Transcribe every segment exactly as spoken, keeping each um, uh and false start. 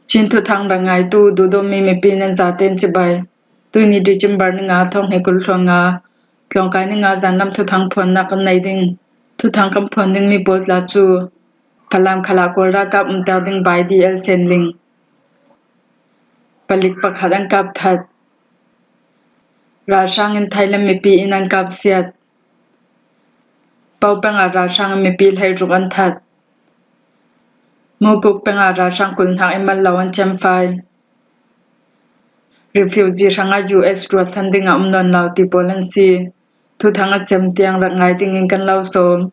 Chin thuthang rak ngaitu duhdawtmi mipi nan zaten cibai. Tuini December ni nga, thawng hnih kul hluan nga, tlawngkai ni nga zanlam thuthang phuannak kan nei ding. Thuthang kan phuan dingmi pawl tla cu Falam khalah Kawl ralkap umter ding by D L Senling. Palik pakhat an kap that. Ralhrang in Thailand mipi in an kap siat. Pauk peng ah ralhrang in mipi hleiruk an that. Mukuk peng ah ralhrang kul hnak in mal lo an cem fai. Refugee hrangah U S ruahsan dingah um nawn lo ti pawl an si. Thuthang a cem tiang rak ngai dingin kan lo sawm.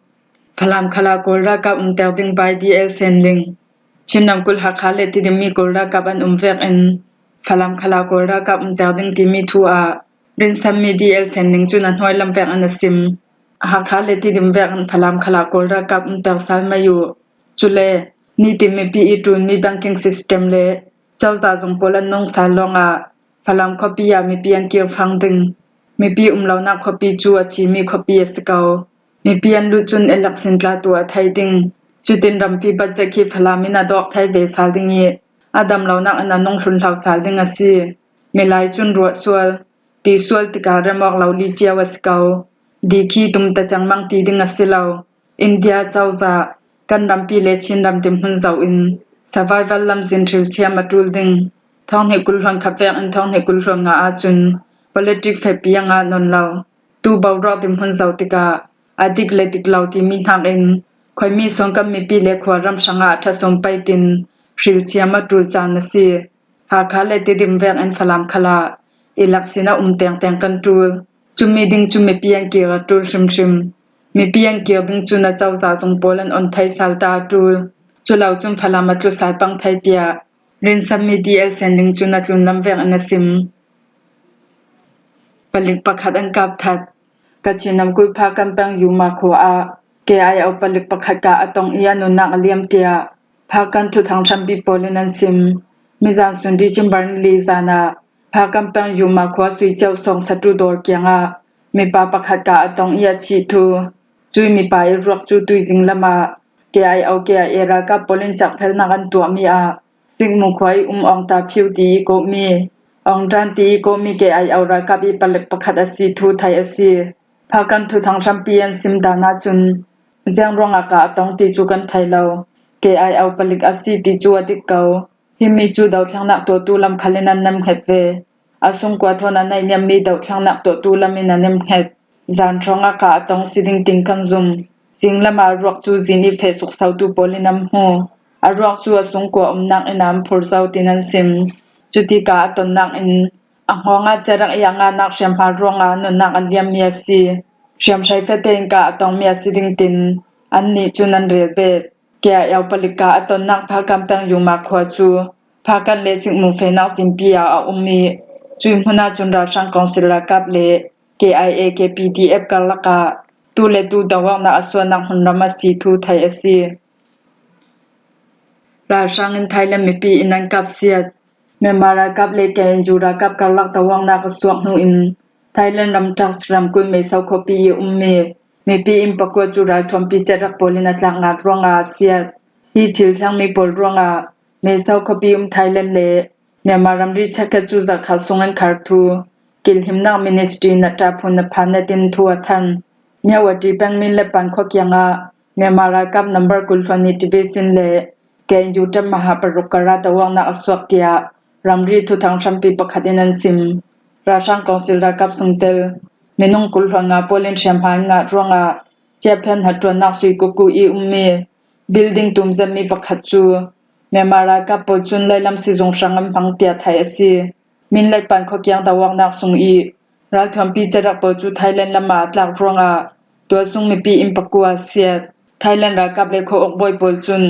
Falam khalah Kawl ralkap umter ding by D L Senling. Chin ramkulh Hakha le Tidimmi Kawl ralkap an um vekin Falam khalah Kawl ralkap umter ding timi thu ah rinsanmi D L Senling cun a hnuai lam vek an a sim. Hakha le Tidim vekin Falam khalah Kawl ralkap umter sal mai uh. Cule nitin mipi i ṭulmi banking system le cozah zung pawl an nung sal lawngah Falam khuapi ah mipi an kir fang ding. Mipi um lonak khuapi cu a chimi khuapi a si ko. Mipi an lut cun election tla tu a thei ding. Cutin rampi budget khi Falam in a dawk thei ve sal ding i a dam lonak in a nung hlun hlo sal ding a si. Milai cun ruah sual, ti sual tikah remawk lo li cio a si ko. Di khi tum ta cengmang ti ding a si lo. India cozah, kan rampi le Chin ram dinhmun zoh in survival lamzin hrilthiam a ṭul ding. Thawng hnih kul hluan khat vekin thawng hnih kul hluan nga ahcun politics fehpi a ngah nawn lo. Tu boruak dinhmun zoh tikah a dik le dik lo timi hnakin khuaimi suangkam mipi le khuaram hrangah a ṭha sawm pei tin hrilthiam a ṭul caan a si. Hakha le Tidim vekin Falam khalah election a um tengteng kan ṭul. Cumi ding cu mipi an kir a ṭul hrimhrim. Mipi an kir ding cun a cozah zung pawl an on thei sal ta a ṭul. Cu lo cun Falam a tlu sal pang thei tiah rinsanmi D L Senling cun a tlunlam vekin a sim. Palik pakhat an kap that. Kachin namkulh Phakan peng Yuma khua ah K I O palik pakhat kah a tong i a nunnak a liam tiah Phakan thuthang hrampi pawl in an sim. Mizan sun December ni li zan ah Phakan peng Yuma khua sui ceuh sawngsatu dawr kiangah mipa pakhat kah a tong i a chih thu. Cui mipa i ruak cu tuizing lam ah K I O K I A ralkap pawl in cakphelnak an tuahmi ah Sikmu khua i um Awngta Phiu ti i kawhmi, Awngtan ti i kawhmi K I O ralkap i palik pakhat a si thu theih a si. Phakan thuthang hrampi an sim dan ahcun ziang ruangah kah a tong ti cu kan thei lo. K I O palik a si ti cu a dik ko. Himi cu dothlennak tuahtu lam khal in an nemhnget ve. A sungkua thawn a naihniammi dothlennak tuahtu lam in a nemhnget. Zan hrawngah kah a tong si ding tin kan zum. Zinglam ah ruak cu zin i feh suksotu pawl in an hmu. A ruak cu a sungkua umnak inn ah an phur zo tin an sim. Cuti kah a tonnak in a hngawng ah cerak i a ngahnak hriamhma ruangah a nunnak a liammi a si. Hriamhrei fete in kah a tongmi a si ding tin annih cun an rel bet. K I O palik kah a tonnak Phakan peng Yuma khua cu Phakan le Sikmu fehnak zingpi ah a um i, cui hmun ahcun ralhrang kawngsil ralkap le K I A K P D F karlak ah tu le tu doawknak a suahnak hmunram a si thu theih a si. Ralhrang in Thailand mipi in an kap siat. Myanmar ralkap le K N U ralkap karlak doawknak a suak hnu in Thailand ram Thaks ramkulh Meso khuapi i ummi mipi in pakua cu ralthuampi cerak pawl in a tlak ngat ruangah a siat. Hi thil thlengmi pawl ruangah Meso khuapi um Thailand le Myanmar ramri checkgate cu zarhkhat sung an khar thu kilhimnak ministry na ṭahphun na phan na tin thu a than. Myawaddy peng Minletpan khua kiangah Myanmar ralkap number kul hluan nih division le K N U ṭap maha paruk kar ah doawknak a suak tiah ramri thuthang hrampi pakhat in an sim. Ralhrang kawngsil ralkap sungtel minung kul hluan nga pawl in hriamhma an ngah ruangah ciaphen hnaṭuannak sui kuku i ummi building tum zetmi pakhat cu Myanmar ralkap pawl cun leilam sizung hrang an hmang tiah theih a si. Minletpan khuakiang doawknak sung i ralthuampi cerak pawl cu Thailand lam ah a tlak ruangah tualsung mipi in pakua a siat. Thailand ralkap le khuauk bawi pawl cun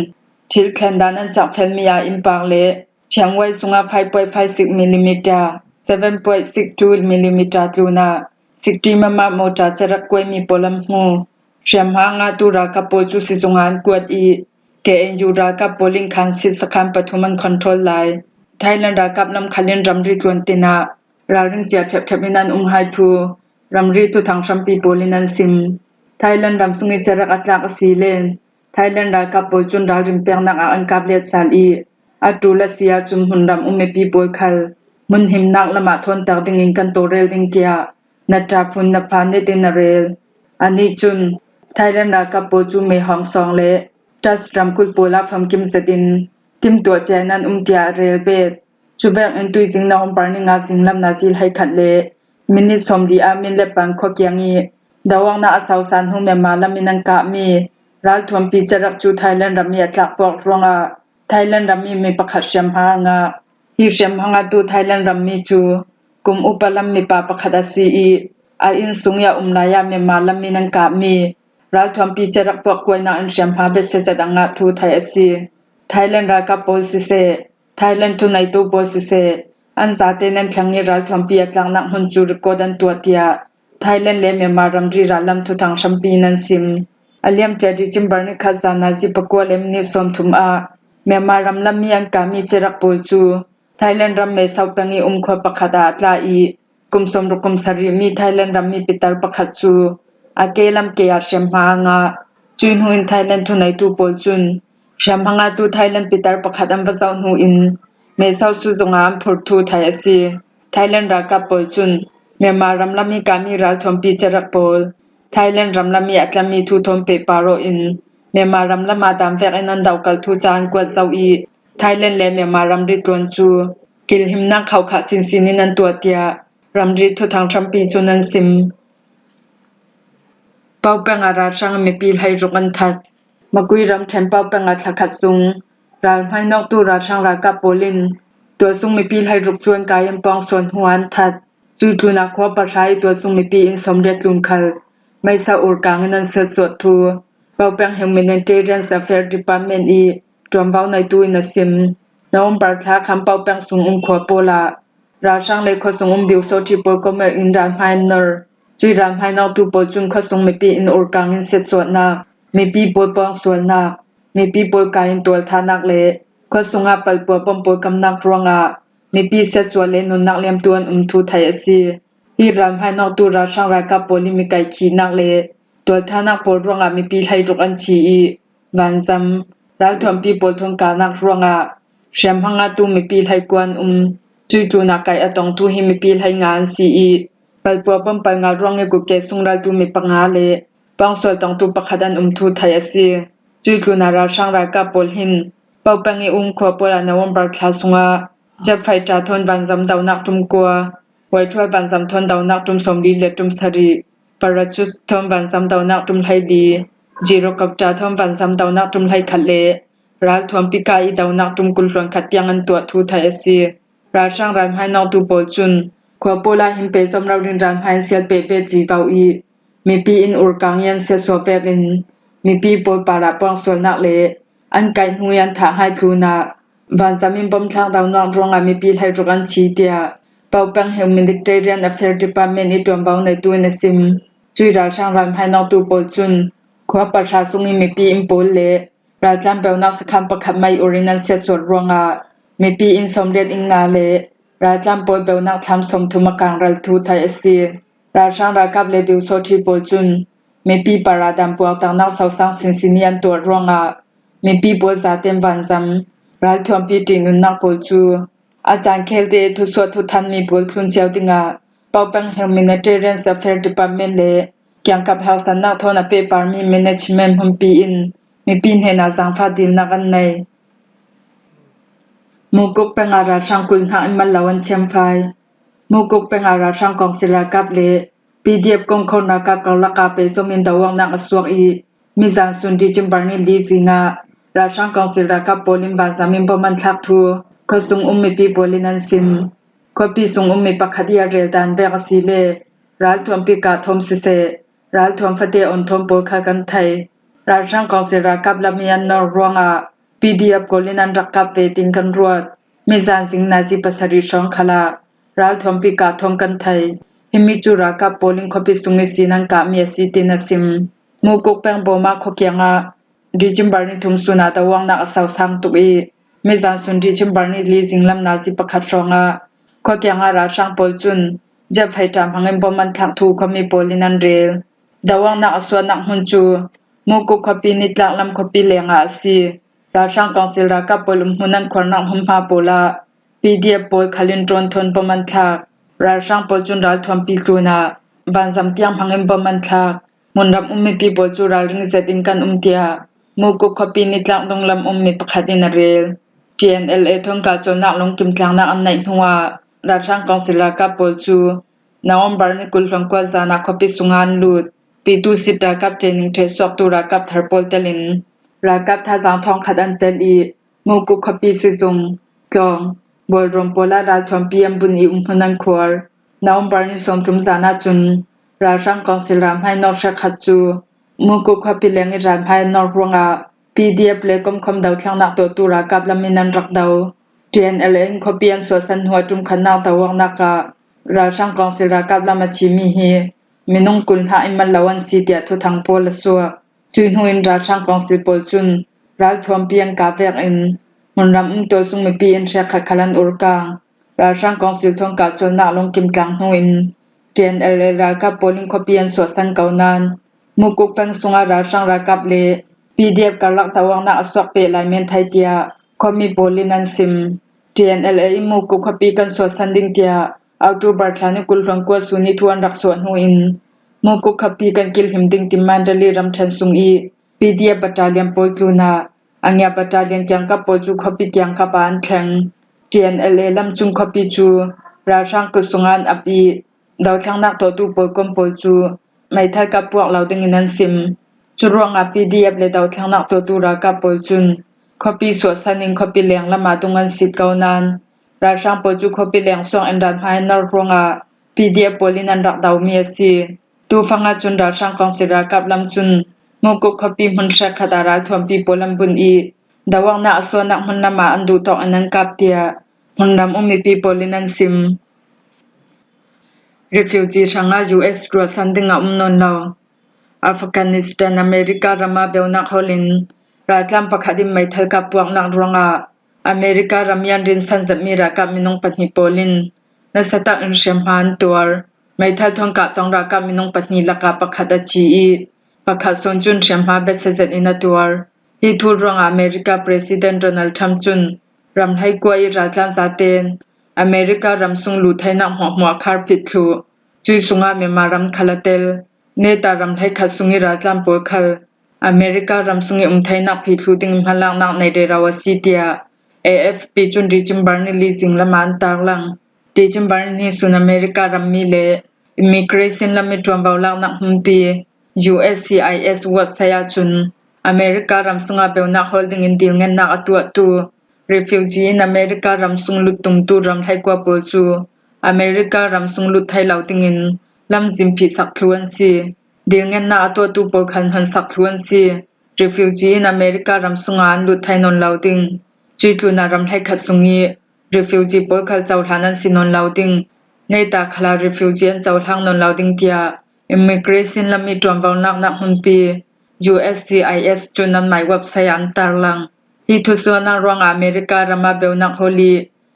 thil thlen dan an cakfelmi ah innpak le Chiang Mai sungah five point five six millimeter, seven point six two millimeter tlunah sixty mm mortar cerak kuaimi pawl an hmu. Hriamhma ngahtu ralkap pawl cu sizung ah an kuat i, K N U ralkap pawl in khan sit sakhan pathum an control lai. Thailand ralkap lam khal in ramri tluan tinah ralring cia ṭhepṭhep in an um hai thu ramri thuthang hrampi pawl in an sim. Thailand ram sung i cerak a tlak a si len Thailand ralkap pawl cun ralrin peknak ah an kap let sal i, a tul a si ahcun hmunram um mipi pawl khal hmun himnak lamah thawnter dingin kan tawlrel ding tiah na ṭaphun na phan netin a rel. Anih cun Thailand ralkap pawl cu Mae Hong Son le Ṭas ramkulh pawl ah famkim zetin timtuah cia in an um tiah a rel bet. Cuvek in tuizing November ni nga zinglam nazi hleikhat le minit sawmli ah Minlepan khua kiang i doawknak a sausan hnu Myanmar lam in an kahmi ralthuampi cerak cu Thailand ram i a tlak puak ruangah Thailand ram i mi pakhat hriamhma a ngah. Hi hriamhma ngahtu Thailand rammi cu kum upa lam mipa pakhat a si i a innsung i a um lai ah Myanmar lam in an kahmi ralthuampi cerak puak kuainak in hriamhma bet siseh a ngah thu theih a si. Thailand ralkap pawl siseh, Thailand thuneitu pawl siseh, an zate nan thlang i ralthuampi a tlaknak hmun cu record an tuah tiah Thailand le Myanmar ramri rallam thuthang hrampi in an sim. A liamcia December ni khat zan nazi pakua le minit sawmthum ah Myanmar ram lammi an kahmi cerak pawl cu Thailand ram Mae Sot peng i um khua pakhat ah a tla i kum sawmruk kum sarih mi Thailand rammi pitar pakhat cu a ke lam ke ah hriamhma a ngah. Cuih hnu in Thailand thuneitu pawl cun hriamhma ngahtu Thailand pitar pakhat an va zoh hnu in Mae Sot su zongah an phurh thu theih a si. Thailand ralkap pawl cun Myanmar ram lam i kahmi ralthuampi cerak pawl Thailand ram lam i a tlami thu thawn pehpar aw in Myanmar ram lam ah dan vek in an dohkalh thu ca an kuat zoh i Thailand le Myanmar ramri tluan cu kilhimnak khokhah sinsin in an tuah tiah ramri thuthang hrampi cun an sim. Paupeng ah ralhrang mipi hleiruk an that. Makui ramṭhen Paupeng ah thlakhat sung ralhmainawktu ralhrang ralkap pawl in tualsung mipi hleiruk cu an kai in pawngsual hnu ah an that. Cuih tlunah khua pahra i tualsung mipi inn sawmriat tlun khal meisa urkang in an siatsuah thu Paupeng Humanitarian Affairs Department i ṭuanvo neitu in a sim. November thla khan Paupeng sung um khua pawl ah ralhrang le khuasung um biusawṭhi pawl komel in ralhmai an nor. Cuih ralhmainawktu pawl cun khuasung mipi inn urkang in siatsuahnak, mipi pawl pawngsualnak, mipi pawl kai in tualthahnak le khuasung ah palpua pom pawl kamnak ruangah mipi siatsuah le nunnak liamtu an um thu theih a si. Hi ralhmainawktu ralhrang ralkap pawl in mi kaihkhihnak le tualthahnak pawl ruangah mipi hleiruk an thi i vanzam, ralthuampi pawl thawn kahnak ruangah hriamhma ngahtu mipi hleikua an um. Cuih tlunah kaih a tongtu hi mipi hleinga an si i palpua pom palnga ruang i kutke sung raltu mi panga le pawngsual tongtu pakhat an um thu theih a si. Cuih tlunah ralhrang ralkap pawl hin Paupeng i um khua pawl ah November thla sungah jet fighter thawn vanzam dohnak ṭum kua, huaiṭhuai vanzam thawn dohnak ṭum sawmli le ṭum sarih, parachute thawn vanzam dohnak ṭum hleili, gyrocopter thawn vanzam dohnak ṭum hleikhat le ralthuampi kai i dohnak ṭum kul hluan khat tiang an tuah thu theih a si. Ralhrang ralhmainawktu pawl cun khua pawl ah hin pehzom rori in ralhmai an sial peh bet vivo i mipi inn urkang i an siatsuah vekin mipi pawl parah pawngsualnak le an kaih hnu i an thah hngaih tlunah vanzam in bom thlak dohnak ruangah mipi hleiruk an thi tiah Paupeng Humanitarian Affairs Department i ṭuanvo neitu in a sim. Cuih ralhrang ralhmainawktu pawl cun khua pahra sung i mipi inn pawl le raltlan peunak sakhan pakhat mai ur in an siatsuat ruangah mipi inn sawmriat in nga le raltlan pawl peunak thlam sawmthum a kangral thu theih a si. Ralhrang ralkap le biusawṭhi pawl cun mipi parah dan puaktaknak sosang sinsin i an tuah ruangah mipi pawl zaten vanzam, ralthuampi ṭihnunnak pawl cu a caan khelte thusuah thuthanmi pawl thlun cio dingah Paupeng Humanitarian Affairs Department le kiangkap hausannak thawn a pehparmi management hmunpi in mipi hnenah zaangfah dilnak an nei. Mukuk peng ah ralhrang kul hnak in mal lo an thiamfai. Mukuk peng ah ralhrang kawngsil ralkap le P D F kongkhawm ralkap karlak ah pehzom in doawknak a suak i, mizan sun December ni li zing ah ralhrang kawngsil ralkap pawl in vanzam in bom an thlak thu khuasung um mipi pawl in an sim. Khuapi sung ummi pakhat i a rel dan vek a si le ralthuampi kah thawm siseh, ralthuam fate on thawm pawl kha kan thei. Ralhrang kawngsil ralkap lam i an nor ruangah P D F kawl in an rak kap ve tin kan ruat. Mizan zing nazi pasarih hrawng khal ah ralthuampi kah thawm kan thei. Himi cu ralkap pawl in khuapi sung ihsin an kahmi a si, tin a sim. Mukuk peng Bawma khua kiangah December ni thum sun ah doawknak a sosang tuk i, mizan sun December ni li zinglam nazi pakhat hrawngah khua kiangah ralhrang pawl cun jet fighter hmangin bom an thlak thu khuami pawl in an rel. Doawknak a suahnak hmun cu Mukuk khuapi nitlaklam khuapi lengah a si. Ralhrang Council ralkap pawl umhmun an khuarnak hmunhma pawlah P D F pawl khalin ṭawn thawn bom an thlak. Ralhrang pawl cun ralthuampi tlunah vanzam tiang hmangin bom an thlak. Hmunram um mipi pawl cu ralring zetin kan um tiah Mukuk khuapi nitlak donglam um mi pakhat in a rel. T N L A thawn kahcawlnak lungkim tlangnak an neih hnuah ralhrang kawngsil ralkap pawl cu November ni kul hluan kua zan ah khuapi sungah an lut. Pitu sit ralkap training ṭheh suaktu ralkap thar pawl telin ralkap thazaang thawngkhat an tel i Mukuk khuapi sizung, tlawng, bawlrawm pawl ah ralthuampi an bunh i umhmun an khuar. November ni sawmthum zan ahcun ralhrang kawngsil ralhmai nawr hrekkhat cu Mukuk khuapi leng i ralhmai an nawr ruangah P D F le komkhawm dothlennak tuahtu ralkap lam in an rak do. T N L A in khuapi an suahsan hnu a ṭumkhatnak doawknak ah ralhrang kawngsil ralkap lam a thimi hi minung kul hna in mal lo an si tiah thuthang pawl a suak. Cui hnu in ralhrang kawngsil pawl cun ralthuampi an kah vekin hmunram um tualsung mipi in hrekkhat khal an urkang. Ralhrang kawngsil thawn kahcawlnak lungkim tlang hnu in T N L A ralkap pawl in khuapi an suahsan ko nain Mukuk peng sungah ralhrang ralkap le P D F karlak doawknak a suak peh lai men thai tiah khuami pawl in an sim. T N L A in Mukuk khuapi kan suahsan ding tiah October thla ni kul hluan kua sun i thu an rak suah hnu in Mukuk khuapi kan kilhim ding ti Mandalay ramṭhen sung i P D F battalion pawl tlunah a ngiah battalion kiangkap pawl cu khuapi kiangkap ah an thleng. T N L A lam cung khuapi cu ralhrang kut sungah an ap i dothlennak tuahtu pawl kom pawl cu meithal kap puak lo dingin an sim. Curuangah P D F le dothlennak tuahtu ralkap pawl cun khuapi suahsan in khuapi leng lam ah dung an sit ko nain ralhrang pawl cu khuapi leng suang in ralhmai an nor ruangah P D F pawl in an rak domi a si. Tufang ahcun ralhrang kawngsil ralkap lam cun Mukuk khuapi hmun hrekkhat ah ralthuampi pawl an bunh i doawknak a suahnak hmun lam ah an duhtawk in an kap tiah hmunram um mipi pawl in an sim. Refugee hrangah U S ruahsan ding a um nawn lo. Afghanistan, America ram ah beunak hawl in raltlan pakhat in meithal kap puaknak ruangah America ram i an rinsan zetmi ralkap minung pahnih pawl in nasa tak in hriamhma an tuar. Meithal thawn kah tong ralkap minung pahnih lakah pakhat a thi i pakhat sawn cun hriamhma biasia zet in a tuar. Hi thu ruangah America President Donald Trump cun ram hleikua i raltlan zaten America ram sung lut theinak hmuahhmuah khar phit thluh. Cui sungah Myanmar ram khal a tel. Neta ram hleikhat sung i raltlan pawl khal America ram sung i um theinak phih thluh ding hmalaknak nei rero a si tiah A F P cun December ni li zing lam ah an tarlang. December ni sun America rammi le immigration lam i ṭuanvo laknak hmunpi U S C I S website ahcun America ram sungah beunak hawl dingin dilngennak a tuahtu refugee in America ram sung lut tumtu ram hleikua pawl cu America ram sung lut thei lo dingin lamzin phihsak thluh an si. Dilngennak a tuahtu pawl khal hnonsak thluh an si. Refugee in America ram sungah an lut thei nawn lo ding. Cui tlunah ram hleikhat sung i refugee pawl khal cohlan an si nawn lo ding. Neta khal ah refugee an cohlang nawn lo ding tiah immigration lam i ṭuanvo laknak hmunpi U S C I S cun anmai website ah an tarlang. Hi thusuahnak ruangah America ram ah beunak hawl i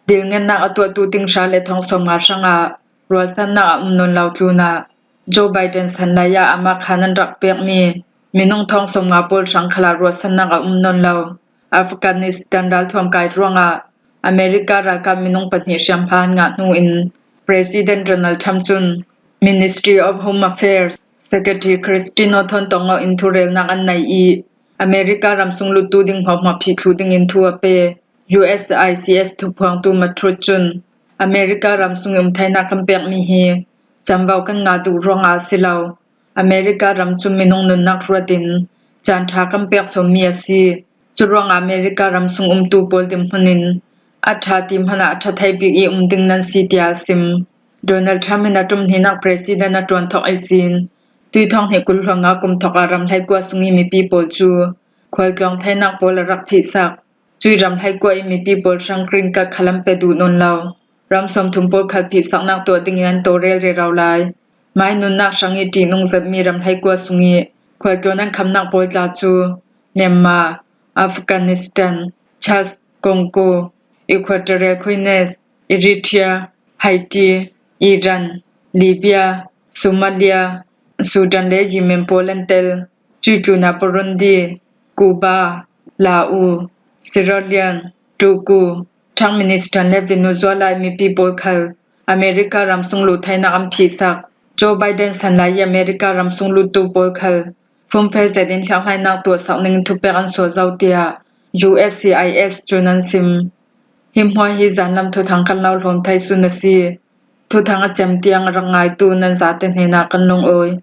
dilngennak a tuahtu ting hra le thong sawmnga hrangah ruahsannak a um nawn lo tlunah Joe Biden san lai ah amah khan an rak pekmi minung thong sawmnga pawl hrang khal ah ruahsannak a um nawn lo. Afghanistan ralthuam kai ruangah America ralkap minung pahnih hriamhma an ngah hnu in President Donald Trump cun Ministry of Home Affairs Secretary Christine Norton tong awk in thurelnak an nei i America ram sung luttu ding hmuahhmuah phih thluh dingin thu a pe. U S C I S thuphuangtu Matt Truth cun America ram sung i um theinak kan pekmi hi camvo kan ngah duh ruangah a si lo. America ram cu minung nunnak ruat in caan ṭha kan pek sawmmi a si. Curuangah America ram sung umtu pawl dinhmun in a ṭha ti hmanh ah a ṭha thei bik i um ding nan si, tiah a sim. Donald Trump in a ṭum hnihnak president a ṭuan thawk ihsin tui thawng hnih kul hluan nga kum thawk ah ram hleikua sung i mipi pawl cu khualtlawng theinak pawl a rak phihsak. Cui ram hleikua i mipi pawl hrang green card khal an pe duh nawn lo. Ram sawmthum pawl khal phihsaknak tuah dingin an tawlrel rero lai. Mai nunnak hrang i ṭihnung zetmi ram hleikua sung i khualtlawn an khamnak pawl tla cu Myanmar, Afghanistan, Chad, Congo, Equatorial Guinea, Eritrea, Haiti, Iran, Libya, Somalia, Sudan le Yemen pawl an tel. Cui tlunah Burundi, Cuba, Laos, Sierra Leone, Togo, Thang Minister le Venezuela mipi pawl khal America ram sung lut theinak an phihsak. Joe Biden san lai i America ram sung luttu pawl khal fumfe zet in thlakhlainak tuahsak ning thupek an suah zo, tiah U S C I S cun an sim. Hi hmuah hi zanlam thuthang kan lo hlawm thei sun a si. Thuthang a cem tiang a rak ngaitu nan zate hnenah kan lungawi.